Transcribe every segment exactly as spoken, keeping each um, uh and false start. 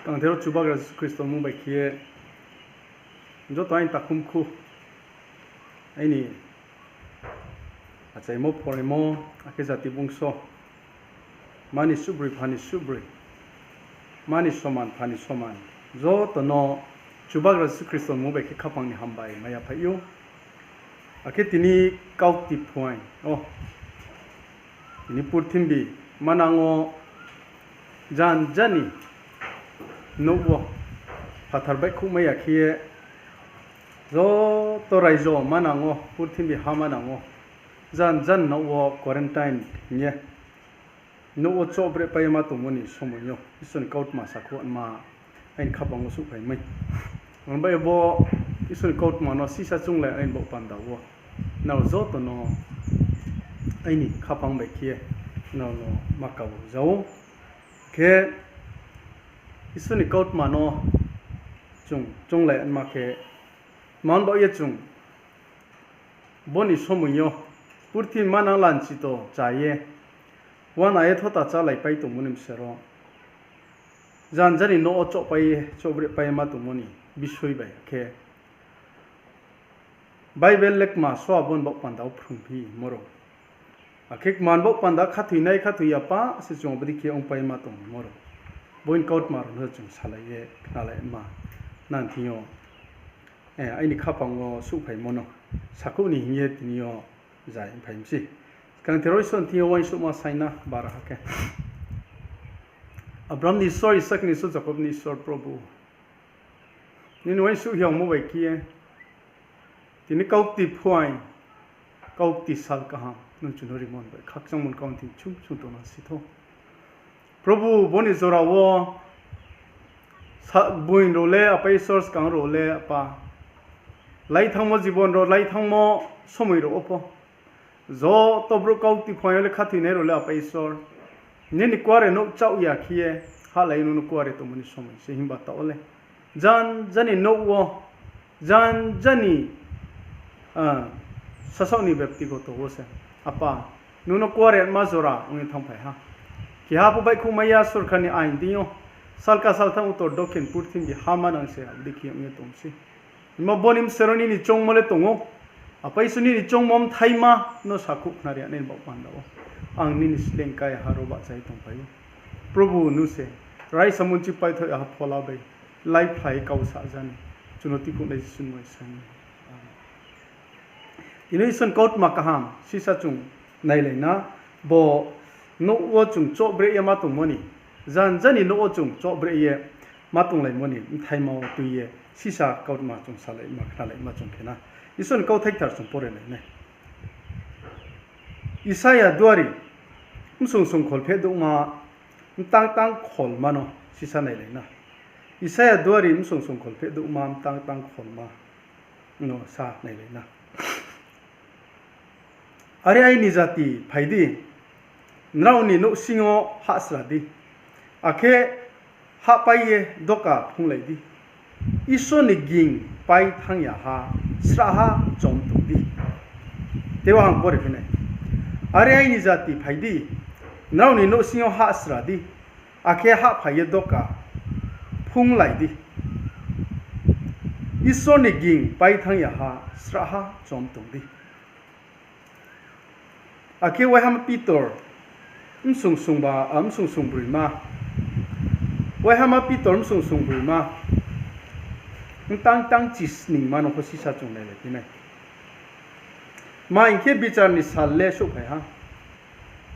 Skangther wo Chubagra Jisu Khristo ni mmung bai khe ye joto aini takhumkhu, aini achaimo phoraimo, akhe jati bungso, mani suhbroi phani suhbroi, mani soman phani soman, joto no Chubagra Jisu Khristo ni mmung bai khe khaphang ni hambai mai ya phai ou. Akhe tini kaukti phuaing wo, tini purthimbi manang wo janja ni nouh wo phathar baihkhouhmai ya khe ye, joto raijo manang wo, purthimbi ha manang wo, janja ni nouh wo quarantine hing ye, nouh wo chohbrehpai ye ma tongmo ni somoi yo Isor ni kautma sakhouh ma aini khaphang wo souhphai mi. Ang bai bo Isor ni kautma no sisa chounglai aini baoh panda wo, nrao joto no aini khaphang bai khe nrao no ma kabo ja ou. Khe Isor ni kautma no chung chounglai ma khe, tma baoh ye chung bo ni somoi yo purthimbi manang lanchito cha ye, uana ye thota chálaipai tongmo ni bsero, janja ni nouh wo chohpai ye, chohbrehpai ye ma tongmo ni bisoi bai khe Bible le kma so abo ni baoh panda wo phrungphimo rao. Akhe kma ni baoh panda khathoinai khathoi ya pah se chung abo dei khe ongpai ma tongmo rao. Bo ni kautma rao no chung salai ye khnalai ma nang thing yo, eh, aini khaphang wo souhphaimo no sakhouh ni hing ye tini yo zai phai mi sei. Skangther wo Isor ni thing yo uaingsouhma saing na bara ha khe. Abraham ni Isor, Isak ni Isor, Jakob ni Isor Probhu, nini uaingsouh hiyangmo bai khe ye, tini kaukti phuaing, kaukti sal kaham nung chung no rimo ni bai khakchangmo ni kau thing chung chung tongna si thou. Probhu, bo ni jora wo sa-, buing rao le apa Isor, skang rao le apa, láithangmo jibon rao, láithangmo somoi rao wo pho, joto brouh kaukti phuaing yo le khathoinai rao le apa Isor, nini kuare nouh chaoh ya khe ye, hahlai nung no kuare tongmo ni somoi se himba taoh wo le janja ni nouh wo, janja ni, ah, sasaoh ni bektigoto wo se, apa, nung no kuare ma jora ong ye thanngphai ha. Keha pho baihkhouhmai ya sorkar ni ain deing yo, salka salthang uttor dokhin purthimbi ha manang se abo dei khe ong ye tong sei. Himba bo ni bsero nini choungmo le tong ou. Apa Isor, nini choungmo bthaima no sakhouh khnari ya nini baoh panda wo ang nini sleing kaiha ro bahcha ye tongphai ou. Probhu, nung se raisa munchi paithoh ya ha phola bai, láiphlai kau sa ja ni, chung no tikhouhnai Jisu ni mmung bai sa ni. Tini Isor ni kautma kaham sisa chung nailai na, bo nouh wo chung chohbreh ye ma tongmo ni, janja ni nouh wo chung chohbreh ye ma tonglaimo ni bthaima wo tui ye sisa kautma chung salai ma, khnalai ma chung khe na. Isor ni kauthai kthar chung pore lai nai. Isaia duari, bsung sung kholpheh douhma, mtang tang kholma no sisa nailai na. Isaia duari bsung sung kholpheh douhma, mtang tang kholma no sa nailai na. Are aini jati, phai di, nrao ni nouhsing yo hahsra di, akhe hahpai ye doka phunglai di. Isor ni ging pai thanng ya ha, srahha chom tong di. Tei ang pore phi nai. Are aini jati, phai di, nrao ni nouhsing yo hahsra di, akhe hahphai ye doka phunglai di. Isor ni ging pai thanng ya ha, srahha chom tong di. Akhe Waihama Pitor bsung sungba, ah, bsung sungbroima. Waihama Pitor bsung sungbroima. Mtang tang chisningma no pho sisa chung nailai phi nai. Ma hing khe, bichar ni sal le souhphai ha.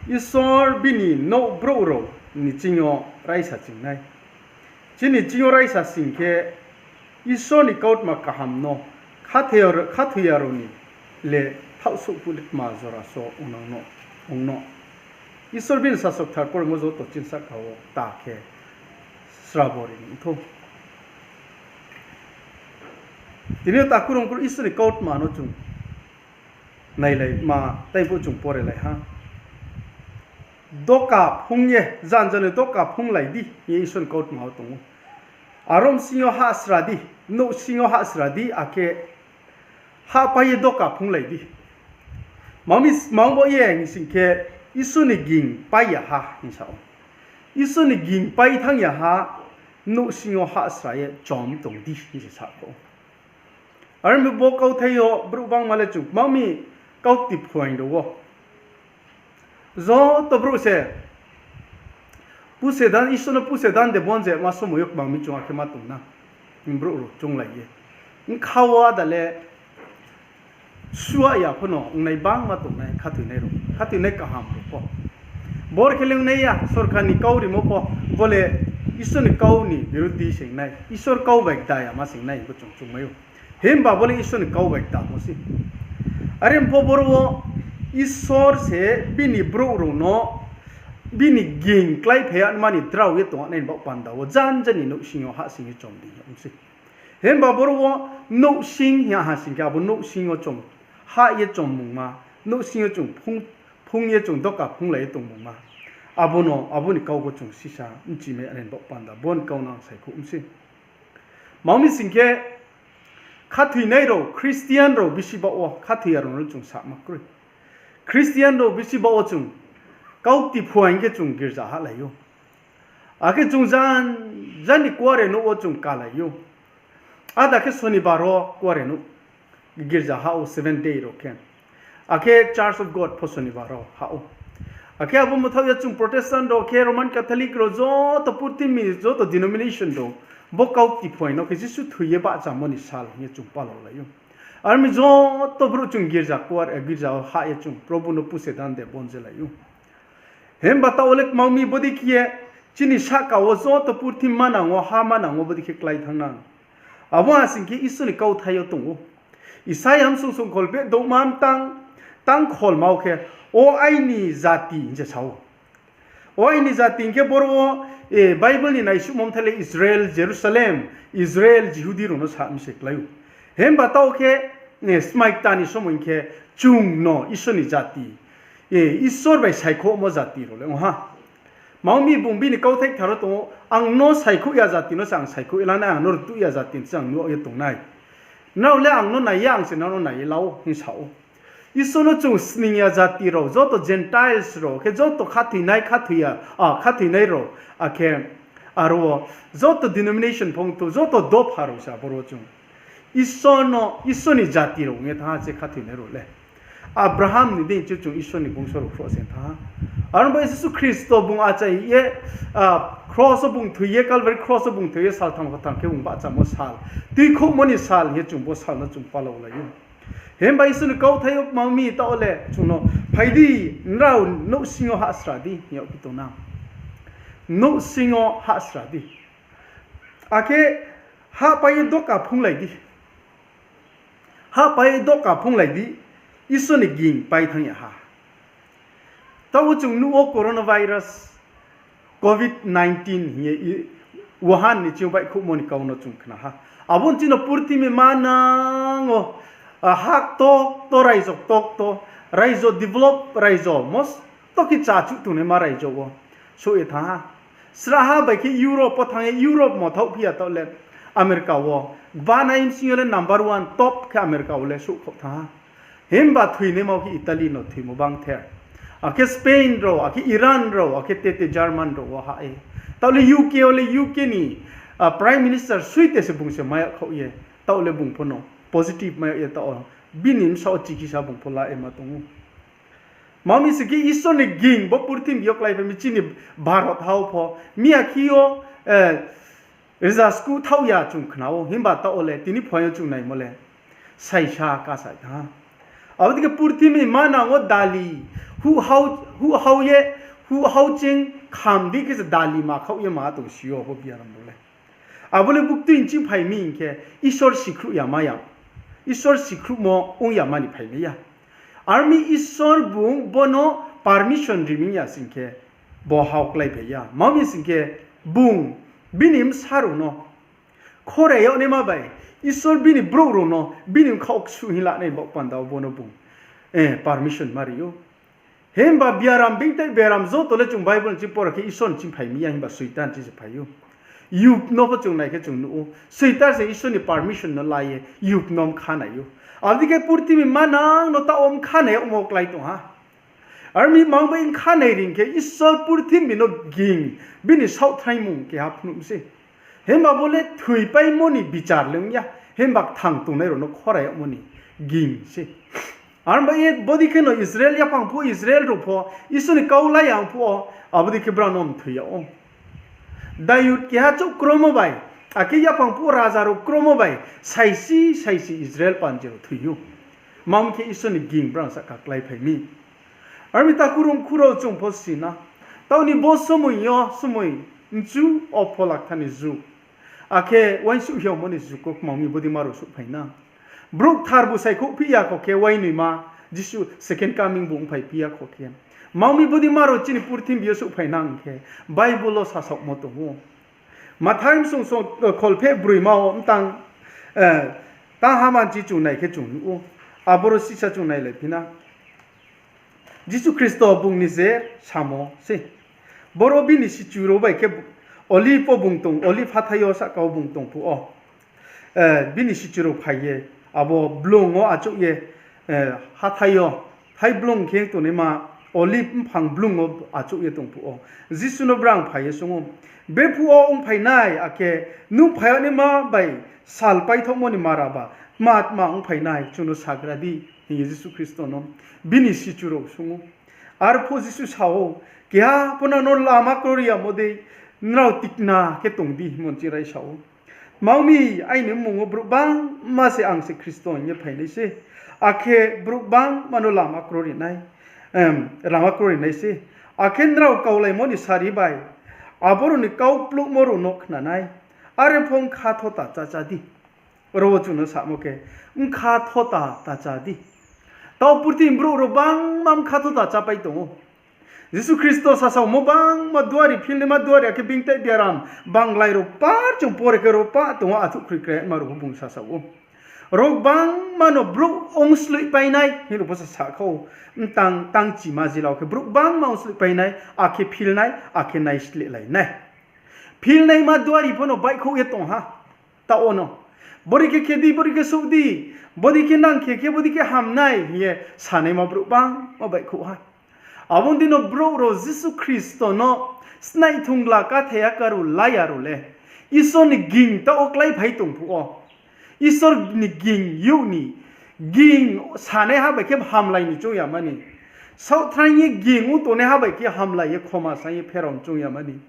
Isor bini nouh brouh rao ni ching yo raisa ching nai. Chini ching yo raisa sing khe, Isor ni kautma kaham no khathoi-, khathoi ya rao ni le thaohsouh phuh le tma jora so ong nang no, ong no. Isor bini sasok thar poremo joto chini sahka wo ta khe srabo ri ni ong thou. Tini yo takhu rao brouh Isor ni kautma no chung nailai ma, tei phuh chung pore lai ha. Doka phung ye, janja ni doka phunglai di, hing ye Isor ni kautma wo tong ou. Aro bsing yo hahsra di, nouhsing yo hahsra di, akhe hahpai ye doka phunglai di. Mami, mangbo ye hing sing khe, Isor ni ging pai ya ha hing sa ou. Isor ni ging pai thanng ya ha, nouhsing yo hahsra ye chom tong di hing se sa kho. Are mi bo kauthai yo brouh bangma le chung kmang mi kaukti phuaing rao wo. Joto brouh se puse dan, Isor no puse dan de bon je ma somoi yo kmang mi chung akhe ma tong na. Brouh rao chounglai ye. Bkha wo áda le sua ya pho no ongnai bangma tongnai khathoinai rao, khathoinai kaham rao pho. Bor khe le ongnai ya, sorkar ni kau rimo pho, bo le Isor ni kau ni birudhi se ongnai, Isor kau bai kda yama se ongnai, bo chung chungmai ou. Himba bo le Isor ni kau bai kdamo se. Are pho boro wo Isor se bini brouh rao no bini ging kláiphai ya mani drao ye tong nai ni baoh panda wo jan jan ni nouhsing yo hahsing ye chom di hing se. Himba boro wo nouhsing hing ha sing khe abo nouhsing yo chung hah ye chommungma, nouhsing yo chung phung, phung ye chung doka phunglai ye tongmungma. Abo no, abo ni kau bo chung sisa bchimai nai ni baoh panda, bo ni kau no ang saikhouh mi se. Tma hing sing khe, khathoinai rao, Christian rao bisi baoh wo, khathoi ya rao no chung sama kroi. Christian rao bisi baoh wo chung kaukti phuaing khe chung girza hahlai ou. Akhe chung jan, jan ni kuarenouh wo chung kalai ou. Áda khe Sonibar wo kuarenouh girza hah ou, Seventh Day rao khe. Akhe Church of God pho Sonibar wo hah ou. Akhe abo mthaoh ya chung Protestant rao khe, Roman Catholic rao, joto purthimbi joto denomination rao, bo kaukti phuaing no khe Jisu thoi ye bahchamo ni sal hing ye chung palaolai ou. Are mi joto brouh chung girza kuar, eh, girza wo hah ye chung Probu no puse dan de bon jelai ou. Himba taoh wo le kmang mi bodei khe ye chini sahka wo joto purthimbi manang wo, ha manang wo bodei khe klái thanng nang. Abo ha sing khe Isor ni kauthai yo tong ou. Isaia bsung sungkhol beh douhma mtang, tang kholma wo khe, O aini jati, hing se sa ou. O aini jati hing khe boro wo, eh, Bible ni naisuhmo mthai le Israel, Jerusalem, Israel, Jihudi rao no sa mi se klái ou. Himba taoh khe, eh, smai kta ni somoi hing khe chung no Isor ni jati, eh, Isor bai saikhouhmo jati rao le ong ha. Tma hing mi bung bini kauthai kthar wo tong ou, ang no saikhouh ya jati no se ang saikhouh ye la nai, ang no rtuh ya jati no se ang nuh ye tong nai. Nrao le ang no nai ya, ang se nrao no nai ye la ou, hing sa ou. Isor no chung sning ya jati rao, joto Gentiles rao, khe joto khathoinai, khathoi ya, a, khathoinai rao, akhe aro wo joto denomination phongthou, joto dopha rao se aboro chung Isor no, Isor ni jati rao ong ye thanng ha se khathoinai rao le. Abraham ni deing chi chung Isor ni bungso rao khroh se thanng ha. Aro bo Jisu Khristo bung achai ye, a, kros wo bung thoi ye, Calvary kros wo bung thoi ye, saltham ktham khe bung bahchamo sal, tuikhouhmo ni sal hing ye chung bo sal no chung palaolai ou. Himba Isor ni kauthai yo kmang mi taoh le chung no, Phai di, nrao nouhsing yo hahsra di, hing yag phi tong na. Nouhsing yo hahsra di. Akhe hahpai ye doka phunglai di. Hahpai ye doka phunglai di, Isor ni ging pai thanng ya ha. Taoh wo chung nuh wo coronavirus, covid nineteen hing ye i-, Wuhan ni ching baihkhouhmo ni kau no chung khna ha. Abo ni ching no purthimbi manang wo, a, ha kto kto, raijo kto kto, raijo develop raijo, mosto khe chachuh tongnaima raijo wo souh ye thanng ha. Srahha bai khe Europe wo thanng ye Europe mthaoh phi ya taoh le America wo. Gbanai bsing yo le number one top khe America wo le souhkhaoh thanng ha. Himba thoinaima wo khe Italy no thoimo bangther. Akhe Spain rao, akhe Iran rao, akhe tete German rao wo hah ye. Taoh le U K wo le U K ni, a, Prime Minister suite se bung se mai yag khaoh ye. Taoh le bung pho no positive mai yag ye taoh wo. Bini bsaoh wo chikisa bung pho la ye ma tong ou. Tma hing sing khe Isor ni ging bo purthimbi yo kláiphai mi chini Bharot ha wo pho. Miya khe yo, eh, rza skuh thaoh ya chung khna ou, himba taoh wo le tini phuaing yo chung naimo le saisa kasa thanng ha. Abo dei khe purthimbi manang wo dali, huh hao, huh hao ye, huh hao ching kham di khe se dali ma khaoh ye ma tong si yo abo biaram rao le. Abo le buktui nching phai mi hing khe Isor sikhruh ya ma ya. Isor sikhruhmo ong ya mani phai mi ya. Are mi Isor bung bo no permission ri mi ya sing khe bo hao kláiphai ya. Tma hing sing khe bung bini bsa rao no khorai yag naima bai Isor bini brouh rao no bini bkhaoh ksuh hing lanai baoh panda wo bo no bung, eh, permission ma ri ou. Himba biaram, beingtai biaram joto le chung Bible ni ching pora khe Isor ni ching phai mi ya, himba Soitan ching se phai ou. Job no pho chung nai khe chung nuh ou. Soitan se Isor ni permission no la ye Job no bkha nai ou. Abo dei khe purthimbi manang no taoh wo bkha nai yagmo klái tong ha. Are mi mang bai bkha nai ri hing khe Isor purthimbi no ging, bini saohthraimung keha phnuh mi sei. Himba bo le thoipaimo ni bichar le ong ya, himba kthang tongnai rao no khorai yagmo ni ging se. Arba ye bodei kheno Israel yaphang phuh, Israel rao pho Isor ni kau la ya ong phuh wo, abo dei khe brao no mthoi yag ou. Dayud keha chouh kromo bai, akhe yaphang phuh raja rao kromo bai, saisi saisi Israel panji rao thoi ou. Tma hing khe Isor ni ging brao sahka kláiphai mi. Armi takhu rungkhu rao, chung pho si na. Taoh ni bo somoi yo, somoi mchu, o pho laktha ni jug. Akhe uaingsouh hiaomo ni jug wo tma ong mi bodei ma rao souhphai na. Brouh kthar bu saikhouh phi ya kho khe, uainoima Jisu second coming bu ongphai phi ya kho khe, tma ong mi bodei ma rao chini purthimbi yo souhphai na hing khe, Bible wo sasaohmo tong ou. Mathai bsung so, kholpheh broima wo mtang, eh, tang ha manchi chung nai khe chung nuh ou. Aboro sisa chung nailai phi na. Jisu Khristo bung ni je samo sei. Boro bini sichu rao bai khe Olive wo bung tong, Olive hathái yo sahka wo bung tong phuh wo, eh, bini sichu rao phai ye, abo blung wo achouh ye, eh, hathái yo, thai blung khe tongnaima Olive mphang blung wo achouh ye tong phuh wo, Jisu no brang phai ye swunng ou, Bephuh wo ongphai nai, akhe nung phai yag naima bai sal paithaohmo ni mara ba tma tma ongphai nai, chung no sagra di, hing ye Jisu Khristo no bini sichu rao swunng ou. Arphuh Jisu sa ou, Keha pho no no lama kroi yamo dei, nrao tikna khe tong di, hingmo nching raisa ou. Tma ong mi, aini mmung wo brouh gbangma se ang se Khristo hing ye phainai sei, akhe brouh gbangma no lama kroi ri nai, em, lama kroi ri nai sei. Akhe nrao kaulaimo ni sari bai abo rao ni kau kplouhmo rao no khna nai. Are pho bkha thota chá chá di. Ro wo chung no samo khe, bkha thota ta chá di. Taoh purthimbi brouh rao gbangma bkha thota chápai tong ou. Jisu Khristo sasaomo gbangma duari, philnaima duari, akhe bingtai biaram banglai rao par chung pore khe ro pah tong ou, athuhkhroi kraima rao pho bung sasao ou. Ro gbangma no brouh ongsloihpai nai hing rao pho sa sa kha ou. Mtang tangchima jila wo khe brouh gbangma ongsloihpai nai, akhe philnai, akhe naislehlai nai. Philnaima duari pho no baihkhouh ye tong ha. Taoh wo no, bodei khe khe di, bodei khe souh di, bodei khe nang khe khe bodei khe ham nai hing ye sanaima brouh gbangma baihkhouh ha. Abo ni deino brouh rao Jisu Khristo no snaih thungla kathai ya karu la ya rao le, Isor ni ging taoh wo kláiphai tong phuh wo, Isor ni ging youh ni, ging sanaiha bai khe hamlai ni choung ya mani, saohthaing ye ging ong tongnaiha bai khe hamlai ye khoma saing ye pherao ni choung ya mani.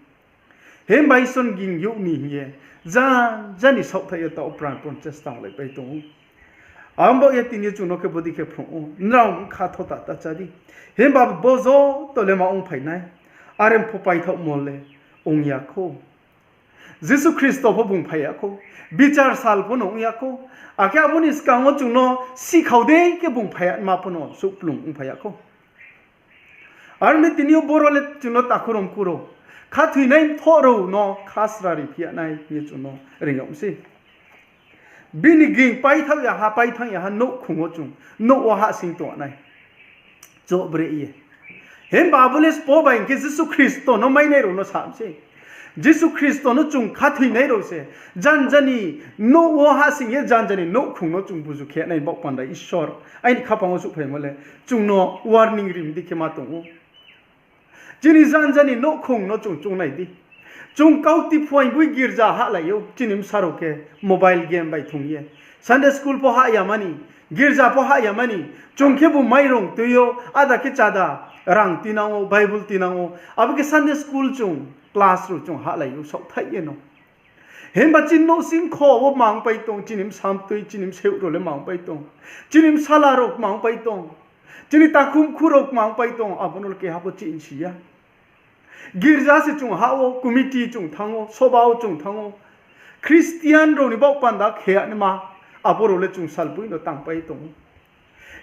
Himba Isor ni ging youh ni hing ye, janja ni saohthaih ye taoh wo pran pon chesta onglaipai tong ou. Abo baoh ye tini yo chung no khe bodei khe phrung ou, nrao bkha thota ta chá di. Himba bo joto le ma ongphai nai, are pho paithaohmo le ong ya khou. Jisu Khristo pho bung phai ya khou, bichar sal pho no ong ya khou, akhe abo ni skang wo chung no sihkhao dei khe bung phai ya ma pho no souhplung ongphai ya khou. Aro ni tini yo boro le chung no takhu rao mkhu rao, khathoinai mthoh rao no khasra ri phi ya nai hing ye chung no reing yag mi sei. Bini ging paithaoh ya ha, paithanng ya ha nouhkhong wo chung, nouh wo hahsoing tong nai. Choh bre ye. Himba abo le sbo bai hing khe Jisu Khristo no mainai rao no sa mi sei. Jisu Khristo no chung khathoinai rao se, janja ni nouh wo hahsoing ye janja ni nouhkhong no chung buzu khe nai baoh panda Isor aini khaphang wo souhphaimo le, chung no warning ri mi di khe ma tong ou. Chini janja ni nouhkhong no chung choung nai di. Chung kaukti phuaing boi girza hahlai ou, chini bsa rao khe mobile game bai thung ye. Sunday school pho hah ya mani, girza pho hah ya mani, chung khebu mairong tui yo, ada khe chada, rang tinang ou, Bible tinang ou, abo khe Sunday school chung, class rao chung hahlai ou, saohthaih ye no. Himba chini nouhsingkho wo mang pai tong, chini bsa mtui, chini bsayouh rao le mang pai tong, chini bsala rao mang pai tong, chini takhu mkhu rao mang pai tong, abo no le keha pho chih si ya. Girza se chung hah wo, committee chung thanng wo, soba wo chung thanng wo, Christian rao ni baoh panda khe ya naima, abo rao le chung salboi no tangpai tong ou.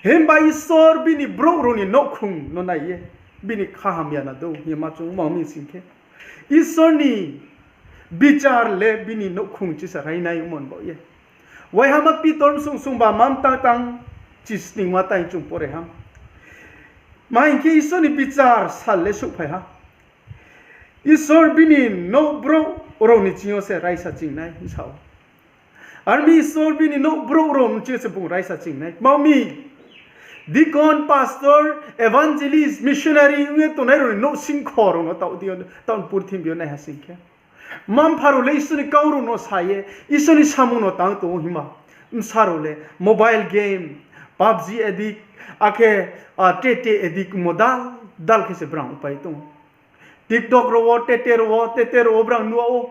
Himba Isor bini brouh rao ni nouhkhong no nai ye, bini kha hamya na dou hing ye ma chung ma mi sing khe, Isor ni bichar le bini nouhkhong chi se rainai mon baoh ye. Waiha ma Pitor bsung sungba ma mtang tang chisningma tai chung pore ha. Ma hing khe Isor ni bichar sal le souhphai ha. Isor bini nouh brouh rao ni ching yo se raisa ching nai hing sa ou. Aro mi Isor bini nouh brouh rao ni ching yo se bung raisa ching nai. Tma mi, deacon, pastor, evangelist, missionary ong ye tongnai rao ni nouhsingkho rao no taoh di, taoh purthimbi yo naiha sing khe, Mma-mpha rao le Isor ni kau rao no sa ye, Isor ni samung no tang tong ou himba, bsa rao le mobile game, PUBG addict, akhe, ah, Tete addict mo dal dal khe se brang upai tong ou. TikTok rao wo, Tete rao wo, Tete rao wo brang nuh yag ou.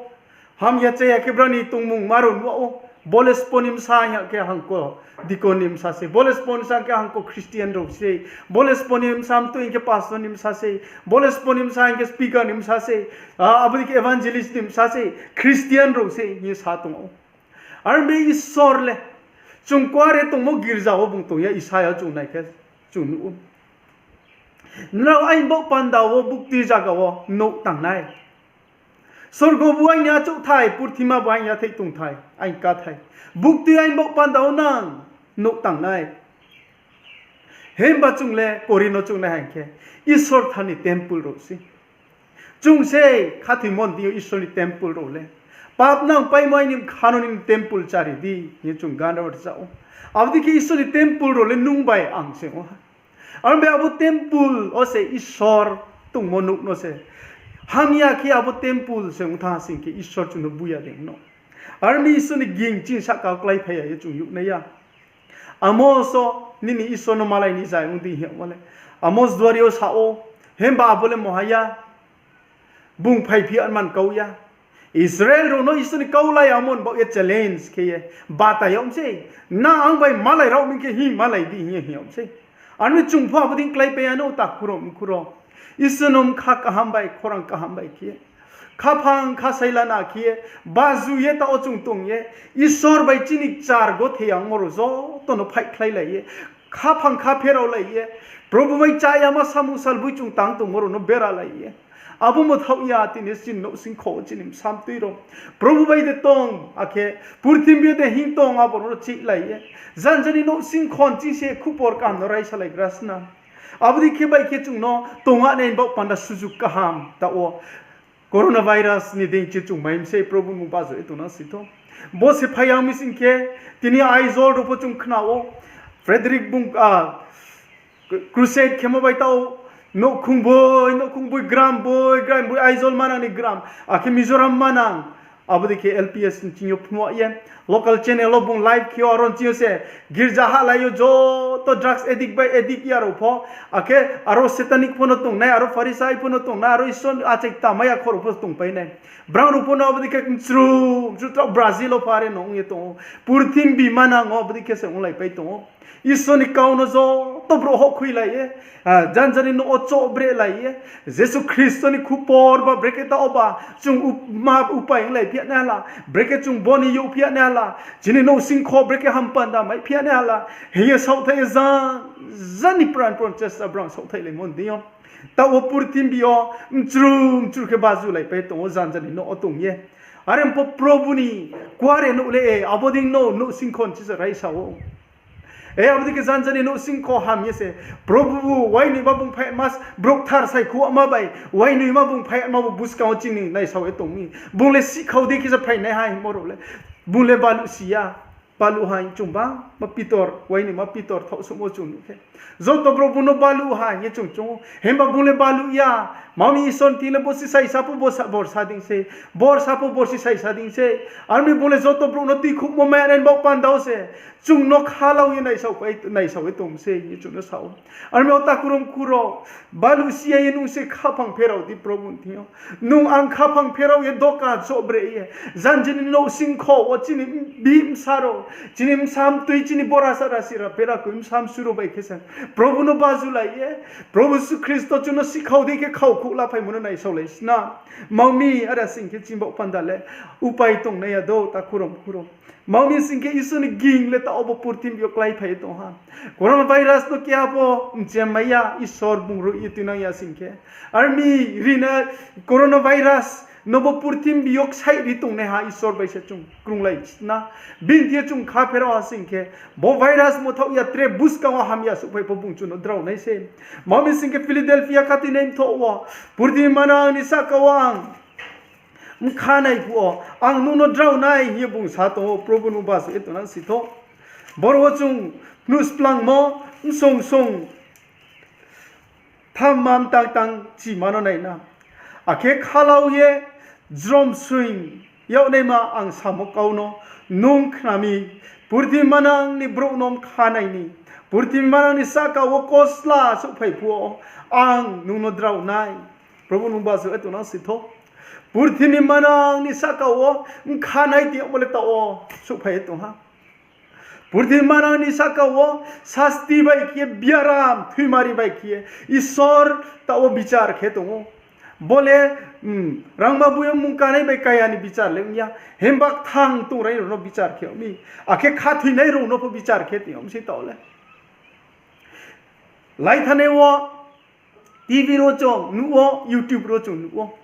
Hamya chaya khe brang ni tongmung ma rao nuh yag ou. Bo le spo ni bsa hing ya khe hangko deacon ni bsa sei. Bo le spo ni bsa hing khe hangko Christian rao sei. Bo le spo ni bsa mtui hing khe pastor ni bsa sei. Bo le spo ni bsa hing khe speaker ni bsa sei. Ah, abo dei khe evangelist ni bsa sei. Christian rao sei hing ye sa tong ou. Aro mi Isor le, chung kuare tongmo girza wo bung tong ya, Isaia chung nai khe chung nuh ou. Nrao aini baoh panda wo buktui zaga wo nouh tang nai. Sorgo bu aini achouhthai, purthima bu aini yatheih tongthai, aini káthai. Buktui aini baoh panda wo nang nouh tang nai. Himba chung le Korinth no chung nai hing khe, Isor tha ni temple rao sei. Chung sei khathoimo ni deing yo Isor ni temple rao le. Pap nang paimo aini bkha no nini temple chári di, hing ye chung gan rao rza ou. Abo dei khe Isor ni temple rao le nung bai ang se ong ha. Aro bai abo temple wo se Isor tongmo nouh no se hamya khe abo temple se ong thanng ha sing khe Isor chung no bu ya dei no. Aro mi Isor ni ging chini sahka wo kláiphai ya ye chung youh nai ya. Amos wo nini Isor no malai ni zai ong di hing yagmo le. Amos duari yo sa ou, himba abo le moha ya. Bung phaiphi ya man kau ya. Israel rao no Isor ni kau la yamo ni baoh ye challenge khe ye, bata yag mi sei. Nang ang bai malai rao mi khe hing malai di hing ye hing yag mi sei. Aro mi chung pho abo dei kláipai ya no, takhu rao mkhu rao. Isor no bkha kaham bai, khorang kaham bai khe ye, khaphang khasaila na khe ye, baju ye taoh wo chung tong ye, Isor bai chini kchar gothe yangmo rao joto no phaihkhlailai ye, khaphang khapherao lai ye, Probhu bai chá yama samung salboi chung tang tongmo rao no beralai ye, abo mthaoh ya tini chini nouhsingkho wo chini bsa mtui rao Probhu bai de tong, akhe purthimbi yo de hing tong, abo rao no chihlai ye, janja ni nouhsingkho ni ching se khupor kaham no raisalaigra sna. Abo dei khe bai khe chung no tong ya nai baoh panda sujuk kaham taoh wo coronavirus ni deing chi chung mai mi sei Probhu no baju ye tongnang si tho. Bo se phai ya mi sing khe, tini Aizawl rao pho chung khna ou, Frederick bung, ah, crusade khemo bai taoh, nouhkhong boi, nouhkhong boi, gram boi, gram boi, Aizawl manang ni gram, akhe Mizoram manang, abo dei khe L P S ni ching yo phnuh ye, local channel wo bung live khe ou, aro ni ching yo se girza hahlai yo joto drugs addict bai addict ya rao pho, akhe aro satanic pho no tongnai, aro Pharisai pho no tongnai, aro Isor achai kta mai ya kho rao pho tongpai nai. Brang rao pho no abo dei khe mchru, mchru trao Brazil wo pho are no ong ye tong ou. Purthimbi manang wo abo dei khe se onglaipai tong ou. Isor ni kau no joto brouh houhkhoilai ye, ah, janja ni nouh wo chohbrehlai ye, Jisu Khristo ni khupor ba brekhe taoh wo ba chung up-, ma upai onglaiphi ya nai hala, brekhe chung bo ni youhphi ya nai hala, chini nouhsingkho brekhe hampanda maiphi ya nai hala, hing ye saohthaih ye janja ni pran pran chesta brang saohthaihláimo ni deing yo. Taoh wo purthimbi yo mchru mchru khe bajulaipai tong ou janja ni nouh wo tong ye. Are pho Probhu ni kuare nouh le, abo dei no nouhsingkho ni chisa raisa ou. E, abo dei khe janja ni nouhsingkho ham ye se, Probhu bu uainoima bung phai ma, brouh kthar saikhouhma bai uainoima bung phaima bu buskang wo chini naisao ye tong mi. Bung le sihkhau dei khe se phainaiha hingmo rao le. Bung le baluh si ya, baluh ha hing chung ba, ma pitor, uainoima pitor thaohsouhmo chung nuh khe, joto brouh bung no baluh ha hing ye chung chung ou. Himba bung le baluh ya, ma mi Isor ni thing le borsi saisa pho borsa, borsa dei se, borsa pho borsi saisa dei se. Aro mi bung le joto brouh no tuikhouhmo mai ya nai baoh panda wo se chung no khalau ye naisao pai, naisao ye tong mi sei hing ye chung no sa ou. Aro mi o takhu rao mkhu rao, baluh si ya ye nung se khaphang pherao di Probhu ni thing yo. Nung ang khaphang pherao ye doka chohbre ye, janja ni nouhsingkho wo chini bihih bsa rao, chini bsa mtui, chini borasa rasi ra pera koi bsa msu rao bai khe se Probhu no bajulai ye, Probhu Jisu Khristo chung no sihkhau dei khe khaokhouh laphaimo no naisaolai sna. Ma mi are sing khe chini baoh panda le upai tongnai ya do, takhu rao mkhu rao. Ma mi sing khe Isor ni ging le taoh wo bo purthimbi yo kláiphai ye tong ha. Coronavirus no keha pho mchemmai ya, Isor bung ruh ye tuinang ya sing khe. Aro mi rina coronavirus no bo purthimbi yo ksaih ri tongnaiha Isor bai se chung krunglai sna. Bini thing yo chung kha pherao ha sing khe, bo virus mthaoh ya tre buskang wo hamya souhphai pho bung chung no drao nai se. Ma mi sing khe Philadelphia khathoinai mthoh wo, purthimbi manang ni sahka wo ang bkha nai phuh wo, ang nung no drao nai hing ye bung sa tong ou, Probhu nung baju ye tongnang si tho. Boro wo chung phnuh splangmo, msong song thamma mtang tang chima no nai na. Akhe khalau ye Jrom soing yagnaima ang samo kau no nung khna mi, purthimbi manang ni brouh no mkha nai ni, purthimbi manang ni sahka wo kosla souhphai phuh wo ang nung no drao nai. Probu nung basu ye tongnang si thou. Purthimbi manang ni sahka wo mkha nai ti yagmo le taoh wo souhphai ye tong ha. Purthimbi manang ni sahka wo sasti bai khe, biaram thoimari bai khe Isor taoh wo bichar khe tong ou. Bo le, rangma bui yo mung kanai bai kaya ni bichar le ong ya. Himba kthang tongrai rao no bichar khe ong mi. Akhe khathoinai rao no pho bichar khe tong ong mi sei taoh le. Laithanai wo, T V ro chung nuh wo, YouTube ro chung nuh wo.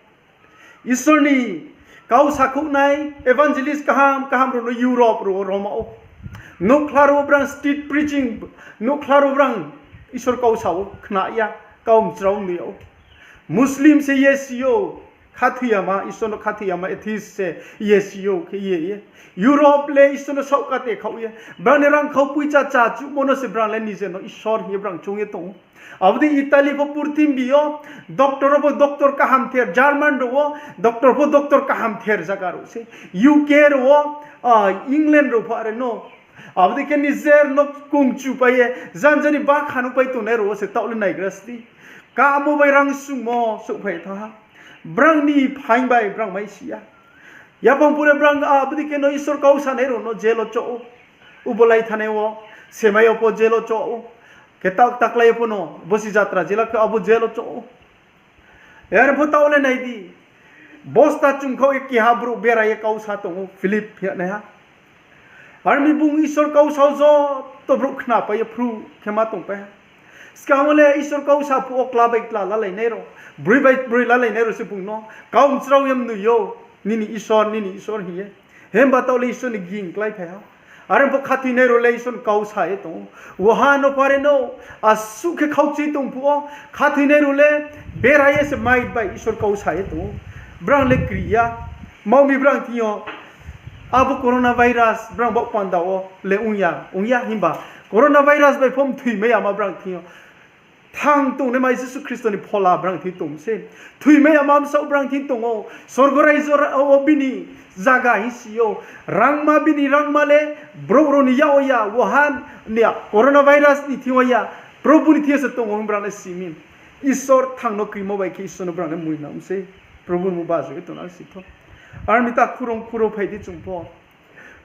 Isor ni kau sakhouhnai evangelist kaham kaham rao no Europe rao wo roma ou. Nouhkhla rao wo brang street preaching, nouhkhla rao wo brang Isor kau sa ou, khna ya, kau mchrao no ya ou. Muslim se ye si ou, khathoi yama, Isor no khathoi yama, atheist se ye si ou khe ye ye. Europe le Isor no saohkate khaoh ye. Brang ni rangkhau poicha chachuhmo no se brang le nije no Isor hing ye brang choung ye tong ou. Abo dei Italy pho purthimbi yo doctor rao pho doctor kaham ther, German rao wo doctor pho doctor kaham ther zaga rao se. U K rao wo, England rao pho are no. Abo dei khe nijer no kungchu pai ye, janja ni bakha no pai tongnai rao wo se taoh le naigra sdi. Kamo bai rang sungmo souhphai thanng ha. Brang ni phaing bai brang mai si ya. Yaphang phuh le brang abo dei khe no Isor kau sanai rao no jail wo choh ou. Ubo laithanai wo, semai yo pho jail wo choh ou. Khe tak taklai yo pho no, bosi jatra jela khe abo jail wo choh ou. Are pho taoh le nai di. Bosta chungkhaoh ye keha brouh bera ye kau sa tong ou, Philip hing yagnaiha. Are mi bung Isor kau sa wo joto brouh khnapai ye phruh khe ma tongpai ha. Skang wo le Isor kau sa phuh wo kla bai kla lalainai rao, broi bai broi lalainai rao se bung no kau mchrao ye mnoi ou, nini Isor, nini Isor hing ye. Himba taoh le Isor ni ging kláiphai ha. Are pho khathoinai rao le Isor ni kau sa ye tong ou. Waha no pare no, asuh khe khaukchi tong phuh wo, khathoinai rao le bera ye se mic bai Isor kau sa ye tong ou. Brang le kri ya. Mao mi brang thing yo abo coronavirus brang baoh panda wo le ong ya, ong ya himba coronavirus bai pho mthoimai yama brang thing yo. Thang tongnaima Jisu Khristo ni phola brang thing tong se. Thoimai yama bsaoh brang thing tong ou. Sorgo raijo wo bini zaga hing si ou. Rangma bini rangma le brouh rao ni yak wo ya, Wuhan ni coronavirus ni thing yo ya. Probu ni thing yo se tong ou hing brang le si mi. Isor thang no krimo bai khe Isor no brang le muinang se. Probu no basu ye tongnang si thou. Are mi ta khurom khuro phai di chung pho.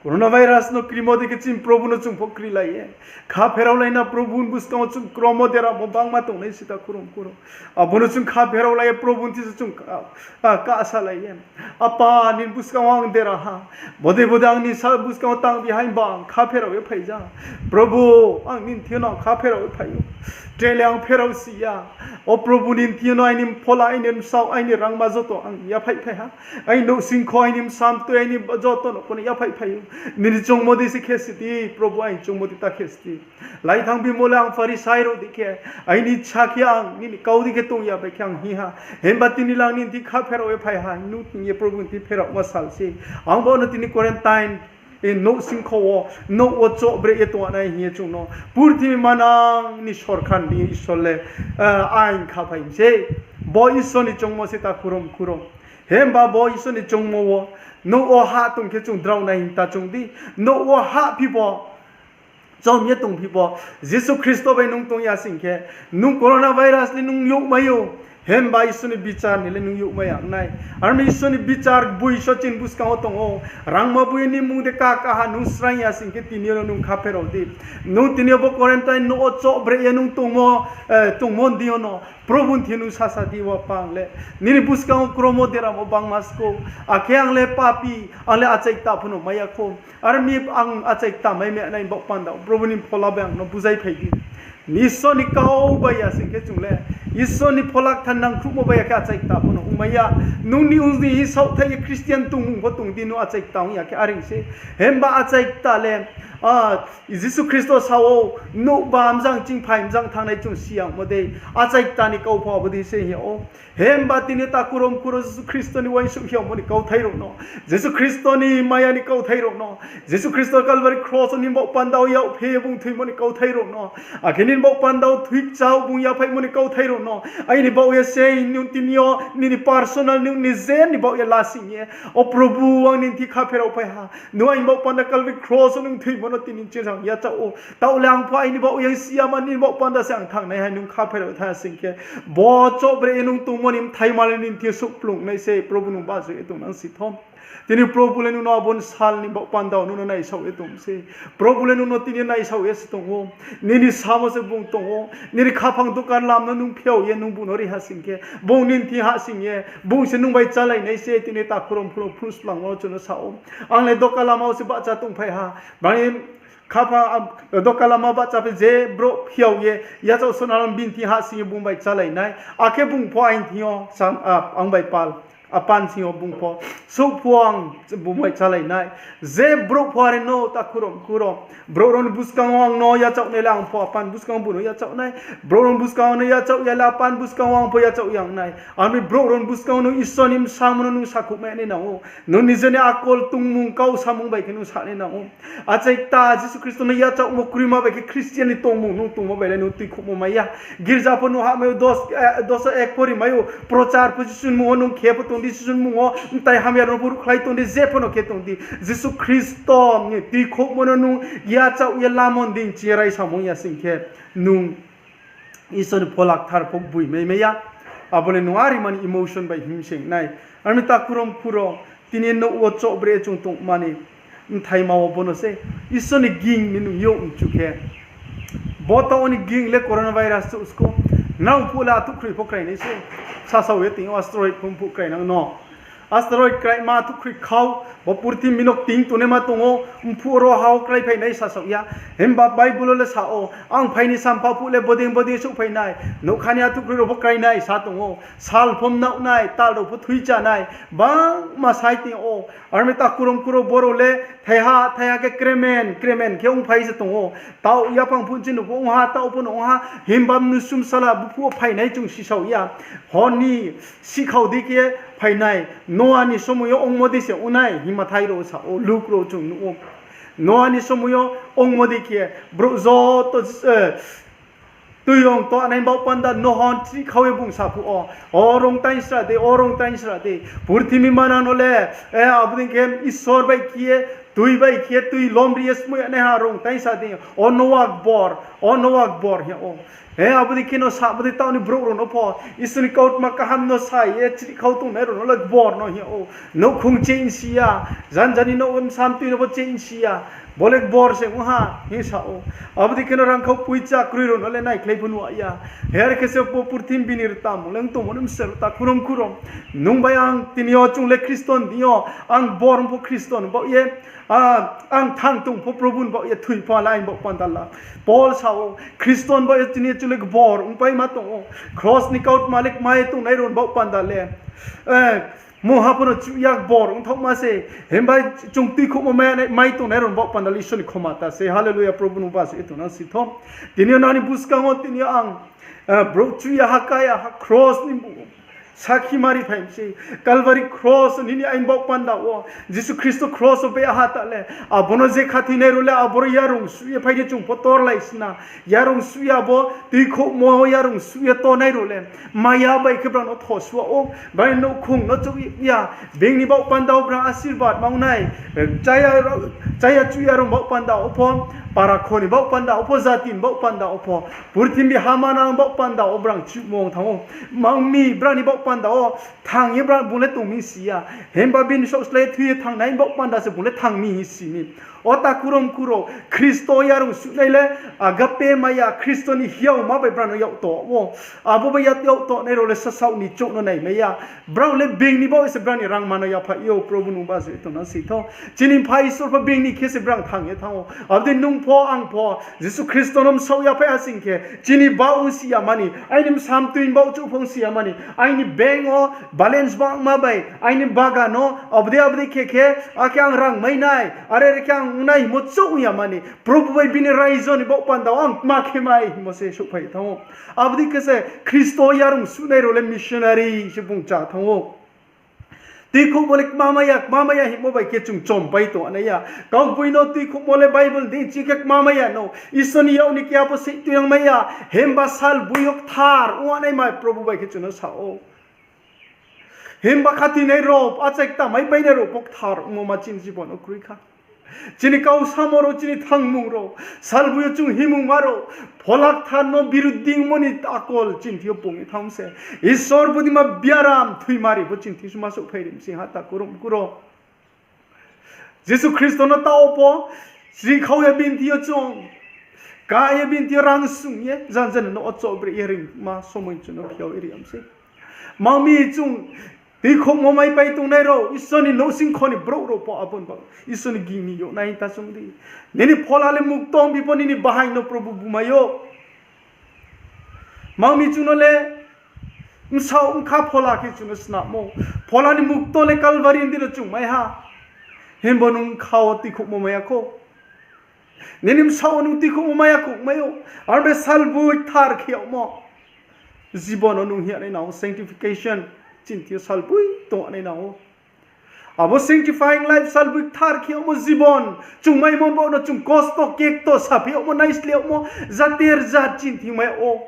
Coronavirus no krimo dei khe chini Probu no chung pho krilai ye. Kha pherao lai na Probu ni buskang wo chung kromo deramo bangma tongnai si ta khurom khuro. Abo no chung kha pherao lai ye Probu ni thing se chung ka, a, kasa lai ye. Apa, nini buskang wo ang dera ha. Bodei bodei ang ni sa buskang wo tang bi haing bang kha pherao ye phai ja. Probu, ang nini thing yo no kha pherao ye phai ou. Tre le ang pherao si ya. O Probu, nini thing yo no aini phola, aini bsaoh, aini rangma joto ang yaphaihphai ha. Aini nouhsingkho, aini bsa mtoi, aini joto no pho no yaphaihphai ou. Nini choungmo dei se khe si di, Probu, aini choungmo dei ta khe si di. Laithang bimo le ang Pharisai rao dei khe, aini sa khe ang nini kau dei khe tong ya bai khe ang hing ha. Himba tini le ang nini thing kha pherao ye phai ha, nung thing ye Probu ni thing pherao ma sal se. Ang bo no tini quarantine, nouhsingkho wo, nouh wo choh breh ye tong nai hing ye chung no purthimbi manang ni sorkar ni Isor le, ain khaphai mi se. Bo Isor ni choungmo se ta khurom khuro. Himba bo Isor ni choungmo wo, nouh wo hah tong khe chung drao nai hing ta chung di. Nouh wo hah phi bo, chom ye tong phi bo, Jisu Khristo bai nung tong ya sing khe, nung coronavirus ni nung youhmai ou. Himba Isor ni bichar ni le nung youhmai ya nai. Are mi Isor ni bichar boi so chini buskang wo tong ou. Rangma boi ni mmung de ka kaha nung sraing ya sing khe tini yo no nung kha pherao di. Nung tini yo bo quarantine nouh wo choh breh ye nung tongmo, tongmo ni deing yo no Probu ni thing nung sasa di, O Apa, ang le nini buskang wo kromo deramo bangma skou. Akhe ang le papi, ang le achaikta pho no mai ya khou. Are mi ang achaikta mai mi nai baoh panda wo Probu ni phola bai ang no buzaiphai di. Isor ni kau bai ya sing khe chung le, Isor ni phola kthar nangkhruhmo bai ya khe achaikta pho no ongmai ya. Nung ni ong ni saohthai ye Christian tongmung pho tong di, nung achaikta ong ya khe are se. Himba achaikta le, Jisu Khristo sa ou, nouh ba mjang chingphai mjang thanngnai chung si yangmo dei. Achaikta ni kau pho abo dei se hing yag ou. Himba tini yo ta khurom khuro Jisu Khristo ni uaingsouh hing yagmo ni kauthai rao no, Jisu Khristo ni maya ni kauthai rao no, Jisu Khristo Calvary cross wo nini baoh panda wo yak phe ye bung thoimo ni kauthai rao no, akhe nini baoh panda wo thoi kchao bung yaphaihmo ni kauthai rao no, Aini baoh ye sei nung tini yo nini personal nung nijer ni baoh ye lasing ye, O Probhu, ang nini thing kha pherao phai ha. Nung aini baoh panda Calvary cross wo nung thoimo no tini chini yachaoh ou. Taoh le ang pho aini baoh ye si ya ma, nini baoh panda se ang thanngnai hai nung kha pherao tha sing khe, bo choh bre ye nung tongmo ni bthai ma le nini thing souhplung nai se, Probhu nung bajoh ye tongnang si tho. Tini Probhu le nung no abo ni sal ni baoh panda wo nung no naisaoh ye tong se. Probhu le nung no tini naisaoh ye se tong ou. Nini samo se bung tong ou. Nini khaphang doka lam no nung phiao ye nung bung no ri ha sing khe, bung nini thing hahsoing ye, bung se nung bai chálai nai se. Tini takhu rom khuro phruh splangmo no chung no sa ou. Ang le doka lama wo se bahcha tongphai ha. Bani khaphang, doka lama bahcha phi je brouh phiao ye yachaoh sona lam bini thing hahsoing ye bung bai chálai nai. Akhe bung pho aini thing yo, ang bai pal, apan sing yo bung pho souh phuh ang bung bai chálai nai. Je brouh pho are no takhu rom khuro, brouh rao ni buskang wo ang no yachaoh nai le ang pho apan buskang wo bung no yachaoh nai. Brouh rao ni buskang wo ang no yachaoh ya le apan buskang wo ang pho yachaoh ya nai. Ami brouh rao ni buskang wo nung Isor ni bsamo no nung sakhouh mai nai nang ou. Nung nijer ni akol tongmung kau samung bai khe nung sa nai nang ou. Achai kta Jisu Khristo no yachaohmo kroima bai khe Christian ni tongmung nung tongmo bai le nung tuikhouhmo mai ya. Girza pho nung hahmai ou, dos, eh, dos ek pho rimai ou, prochar pho Jisu ni mmung wo nung khe pho tong di, Jisu ni mmung wo mtai hamya rao no pho ruhkhlai tong di, je pho no khe tong di. Jisu Khristo ni tuikhouhmo no nung yachaoh ye lamon di ching ye raisamo ya sing khe, nung Isor ni phola kthar pho boi mai mai ya. Abo le nung are mani emotion bai himsing nai. Armi takhu rom khuro, tini nouh wo choh bre chung tongmani bthaima wo bo no se. Isor ni ging ni nung yo mchu khe, bo taoh wo ni ging le coronavirus chouh sko. Nrao phuh le athuhkhroi pho krai nai se. Sasao ye tini yo asteroid pho phuh krai nang no. Asteroid kraima athuhkhroi khau, bo purthimbi no kting tongnaima tong ou, mphuh ro ha wo kláiphai nai sasaoh ya. Himba Bible wo le sa ou, ang phai ni sampha phuh le bodei bodei souhphai nai, nougkha ni athuhkhroi rao pho krai nai sa tong ou, sal pho mnaoh nai, tal rao pho thui chá nai, bangma sai tong ou. Armi takhu rom khuro boro le thaiha thaiha khe kremen kremen khe ongphai se tong ou. Taoh yaphang phuh chini pho ong ha, taoh pho no ong ha, himba mnusu bsala buphuh wo phai nai chung sisao ya. Hor ni sihkhao di khe phai nai. Noa ni somoi yo ongmo di se ong nai himba thai rao sa ou, Luk rao chung nuh ou. Noa ni somoi yo ongmo di khe brouh joto, eh, tuirong tongnai baoh panda Noa chrihkhau ye bung saphuh ou, O rong taingsra di, o rong taingsra di. Purthimbi manang no le, eh, abo dei khe Isor bai khe ye, tui bai khe ye, tui lomri ye smoi ya naiha rong taingsa di. O Noa kbor, o Noa kbor hing ou. Eh, abo dei khe no sa, abo dei taoh ni brouh rao no pho Isor ni kautma kaham no sa ye chrihkhau tongnai rao no le kbor no hing ou. Nouhkhong cheinsi ya, janjani nouh bsa mtui no pho cheinsi ya. Bo le kbor se ong ha hing sa ou. Abo dei khe no rangkhau poicha kroi rao no le naikhlai pho nuh ya. Her khe se bo purthimbi ni rta mung le tongmo no mser rta khurom khurom. Nung bai ang tini yo chung le Khristo ni yo, ang bor pho Khristo ni baoh ye, ang thang tong pho Probhu ni baoh ye, thoi pho le aini baoh panda la. Paul sa ou, Khristo ni baoh ye tini yo chung le kbor ongpaima tong ou. Kros ni kautma le kmai tongnai rao ni baoh panda le, eh, mungha pho no chuh ya, kbor ongthaohma se. Himba chung tuikhouhmo mai, mai tongnai rao ni baoh panda le Isor ni khomata se. Hallelujah, Probhu nung bajoh ye tongnang si tho. Tini yo nani buskang wo tini yo ang, eh, brouh chuh ya ha, ka ya ha, kros ni sakhi mari phai mi se. Calvary kros nini aini baoh panda wo, Jisu Khristo kros wo be ha ta le, abo no je khathoinai rao le aboro yarung suh ye phai di, chung pho torlai sna. Yarung suh ya bo tuikhouhmo yarung suh ye tongnai rao le maya bai khe brao no thosua ou, brao ni nouhkhong no chouh ya. Being ni baoh panda wo brao asirbad mang nai. Chaya, chaya chuh ya rao baoh panda wo pho, para kho ni baoh panda wo pho, jati ni baoh panda wo pho, purthimbi ha manang baoh panda wo brao chuhmo ong thanng ou. Mang mi brao ni baoh panda wo thang ye brao bung le tong mi si ya. Himba bini saohslái ye thui ye thanngnai baoh panda se bung le thang mi hing si mi. O takhu rom khuro, Khristo yarung suhnai le agape maya, Khristo ni hiaoma bai brao no yak to ou. Abo bai yak, yak tongnai rao le sasaoh ni chouh no naimai ya. Brao le being ni baoh se brao ni rangma no yaphaih ou, Probhu nung bajoh ye tongnang si tho. Chini Mpha Isor pho being ni khe se brao thang ye thanng ou. Abo dei nung pho ang pho Jisu Khristo no bsaoh yaphaih ha sing khe, chini baoh ong si ya mani, aini bsa mtui ni baoh chouh pho ong si ya mani, aini bank wo balance bangma bai, aini bagan no abo dei abo dei khe khe, akhe ang rang mai nai, are are khe ang ong nai hingmo chouh ong ya mani, Probhu bai bini raijo ni baoh panda wo ang tma khe mai hingmo se souhphai thanng ou. Abo dei khe se Khristo yarung suhnai rao le missionary se bung chá thanng ou. Tuikhouhmo le kma mai ya, kma mai ya hingmo bai khe chung chompai tong nai ya. Kaugboino tuikhouhmo le Bible ni ching khe kma mai ya no. Isor ni yak ni keha pho sei tuinang mai ya. Himba salboi yo kthar ong naima Probu bai khe chung no sa ou. Himba khathoinai rao, achai kta maipainai rao pho kthar ongmo ma chini jibon wo kroi kha. Chini kau samo rao, chini thangmung rao, salboi yo chung himungma rao, Phola Kthar no birudingmo ni akol chini thing yo pung ye thanng se. Isor bodei ma biaram thoimari pho chini thing yo ma souhphai ri mi se ha takhu rao mkhu rao. Jisu Khristo no taoh wo pho, srikhau ye bini thing yo chung, ka ye bini thing yo rang sung ye, janja ni nouh wo chohbreh ye ringma somoi chung no phiao ye ri ya mi se. Mangmi chung tuikhouhmo maipai tongnai rao, Isor ni nouhsingkho ni brouh rao pho abo ni baoh Isor ni ging ni yag nai ta chung di. Nini phola le mukto ong bi pho nini bahaing no Probu bumai ou. Mangmi chung no le bsaoh bkha phola khe chung no snamo. Phola ni mukto le Kalvari ni deing no chung mai ha. Himba nung bkha wo tuikhouhmo mai ya khou. Nini bsaoh wo nung tuikhouhmo mai ya khou mai ou. Aro be salboi kthar khe yagmo jibon no nung hing ya nai nang ou, sanctification. Chini thing yo salboi tong nai nang ou. Abo sanctifying life, salboi kthar khe yagmo jibon chung maimo ni baoh no chung kosto, kekto, saphi yagmo, naisleh yagmo, jater jat chini thing mai ou.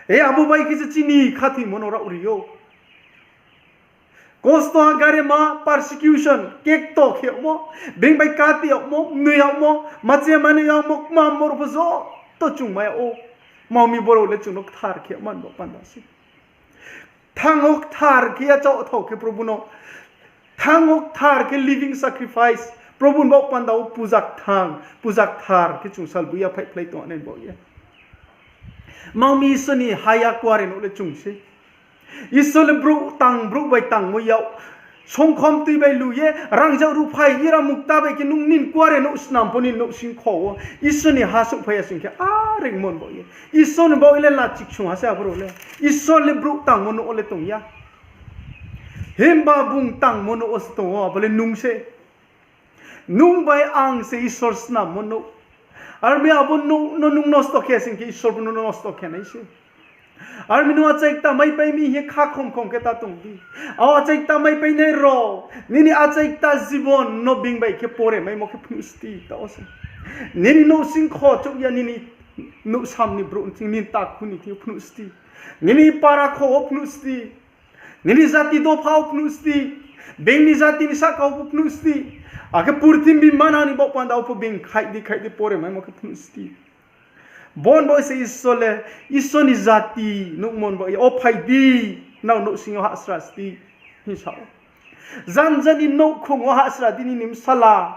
E abo bai khe se chini khathoimo no rao ri ou. Kosto ha garema, persecution, kekto khe yagmo, being bai kati yagmo, mnoi yagmo, mache manoi yagmo, kmamo rao pho joto chung mai ou. Mangmi boro le chung no kthar khe man bo panda se. Thanng wo kthar khe yachaoh thao khe Probu no. Thanng wo kthar khe living sacrifice. Probu ni baoh panda wo puja kthang, puja kthar khe chung salboi ya phaihphlai tong nai baoh ye. Mangmi Isor ni haya kuare nouh le chung se. Isor le brouh tang, brouh bai tangmo yag. Songkhom tui bai lu ye, rangzag ruhphai, ira mukta bai khe nung nini kuare nouh snam pho nini nouhsingkho wo Isor ni ha souhphai ya sing khe, a ringmo ni baoh ye. Isor ni baoh ye le lachik sung ha se abo rao le. Isor le brouh tangmo nouh wo le tong ya. Himba bung tangmo nouh wo se tong ou, abo le nung se. Nung bai ang se Isor snammo nouh. Aro mi abo nouh no nung nosto khe sing khe Isor bo nung no nosto khe nai se. Aro mi nung achai kta maipai mi hing ye khakhom khom khe ta tong di. Abo achai kta maipainai rao, nini achai kta jibon no being bai khe pore maimo khe phnuh sdi, taoh wo se. Nini nouhsingkho chouh ya nini nouhsam ni brouh ni thing, nini takhu ni thing yo phnuh sdi. Nini para kho wo phnuh sdi. Nini jati dopha wo phnuh sdi. Being ni jati ni sahka wo pho phnuh sdi. Akhe purthimbi manang ni baoh panda wo pho being khaih di khaih di pore maimo khe phnuh sdi. Bo ni baoh se Isor le, Isor ni jati nuhmo ni baoh ye, o phai di, nrao nouhsing yo hahsra sdi, hing sa ou. Janja ni nouhkhong wo hahsra di, nini bsala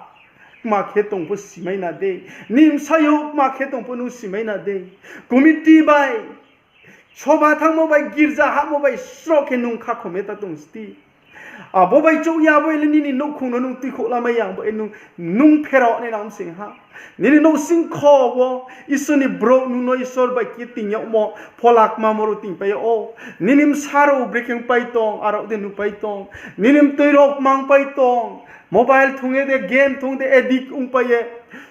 kma khe tong pho simai na dei. Nini bsayouh kma khe tong pho nung simai na dei. Committee bai, soba thanngmo bai, girja hahmo bai sroh khe nung khakhom ye ta tong sdi. Abo bai chouh ya, abo le nini nouhkhong no nung tuikhouh lamai ya, abo nung, nung pherao nai nang sing ha. Nini nouhsingkho wo Isor ni brouh nung no Isor bai khe ting yagmo, phola kmamo rao tingpai yag ou. Nini bsa rao brekhe pai tong, aro de nuhpai tong. Nini mtoi rao kmangpai tong. Mobile thung ye de, game thung de, addict ongpai ye.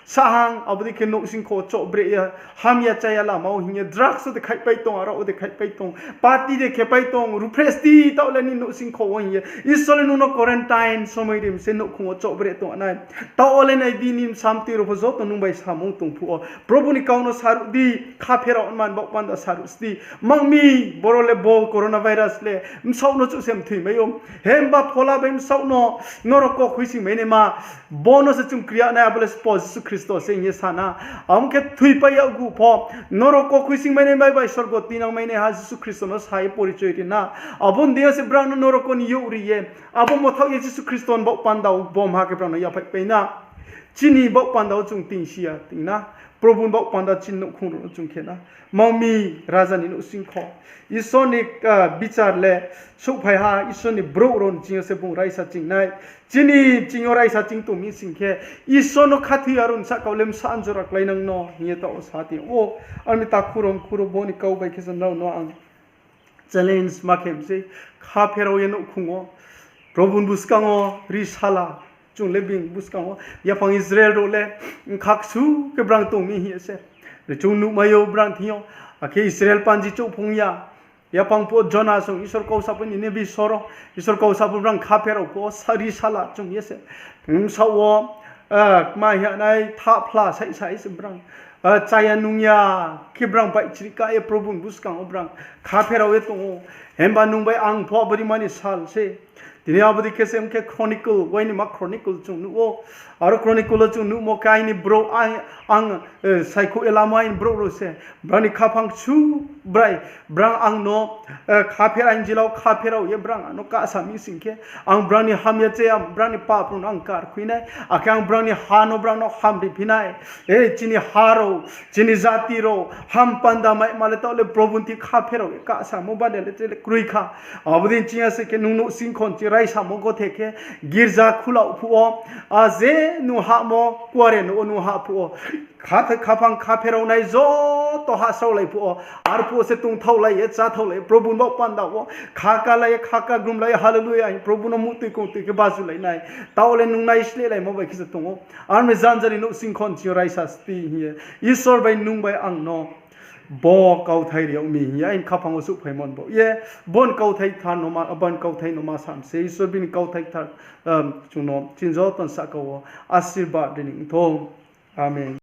Sahang, abo dei khe nouhsingkho chohbreh ye, hamya chaya lama wo hing ye, drugs wo de khaihpai tong, aro wo de khaihpai tong, party de khepai tong, ruhphreh sdi, taoh le nini nouhsingkho wo hing ye. Isor le nung no quarantine somoi ri mi se nouhkhong wo chohbreh tong nai. Taoh wo le nai di nini bsa mtoi rao pho joto nung bai samung tong phuh wo. Probu ni kau no saruh di, kha pherao man baoh panda saruh sdi. Mangmi, boro le bo coronavirus le bsaoh no chouh se mthoimai ou. Himba phola bai bsaoh no, norok wo khuisoingmai naima, bo no se chung kri ya nai, abo le sbo Jisu Khristo se hing ye sa na. Abo khe thoipai yaggu pho, norok wo khuisoingmai nai bai bai sorgo tuinangmai nai ha Jisu Khristo no sa ye porichoi ri na. Abo ni deing yo se brao no norok wo ni youh ri ye, abo mthaoh ye Jisu Khristo ni baoh panda wo bom ha khe brao no yaphaihpai na. Chini baoh panda wo chung tingsi ya ting na. Probu ni baoh panda chini nouhkhong rao no chung khe na. Mangmi raja ni nouhsingkho. Isor ni, ah, bichar le souhphai ha, Isor ni brouh rao ni ching yo se bung raisa ching nai. Chini ching yo raisa ching tong mi sing khe, Isor no khathoi ya rao ni sahka wo le bsa anjora kláinang no, hing ye taoh wo sa ting ou. Aro ni takhu rao mkhu rao bo ni kau bai khe se nrao no ang challenge ma khe mi sei, kha pherao ye nouhkhong wo, Probu ni buskang wo ri sala, chung le bini buskang wo, yaphang Israel rao le, bkha ksu khe brang tong mi hing ye se. Chung nuhmai ou brang thing yo, akhe Israel panji chouh phung ya, Yaphang phuh wo Jona song Isor kau sa phuh ni Ninevi sohor wo, Isor kau sa phuh brang kha pherao phuh wo, sari sala chung ye se. Bsaoh wo, kma hing nai tha phla saih saih se brang. Chaya nung ya khe brang baihchri ka ye Probhu ni buskang wo brang kha pherao ye tong ou. Himba nung bai ang pho abo dei mani sal se. Tini abo dei khe se ong khe Chronicle, waini ma Chronicle chung nuh ou. Aro Chronicle wo chung nuhmo khe aini brouh, ang, saikhuh ye lamo aini brouh rao se. Brang ni khaphang su brai, brang ang no kha pherao, aini jila wo kha pherao ye brang ang no kahsa mi sing khe, ang brang ni hamya chaya, brang ni pap rao no ang karkhui nai. Akhe ang brang ni ha no brang no hamri phi nai. Chini ha rao, chini jati rao ham panda maima le taoh le Probhu ni thing kha pherao ye kahsamo bade le tre le kroi kha. Abo dei ching ya se khe nung nouhsing kho ni ching raisamo gothe khe girza khula phuh wo, a je nung hahmo kuare no wo nung hah phuh wo, khaphang kha pherao nai joto hahsraolai phuh wo, arphuh wo se tongthaohlai ye cháthaohlai ye Probhu ni baoh panda wo kha kalai ye, kha kagrumlai ye, hallelujah hing Probhu no muhtoi kongtoi khe bajulai nai. Taoh le nung naislelaimo bai khe se tong ou. Aro ni janja ni nouhsing kho ni ching raisa sti hing ye, Isor bai nung bai ang no bo kauthai ri yag mi hing ye aini khaphang wo souhphaimo ni baoh ye, bo ni kauthai kthar no ma, bo ni kauthai no ma sam se, Isor bini kauthai kthar, chung no chini joto ni sahka wo asirbad ri ni ong thou. Amen.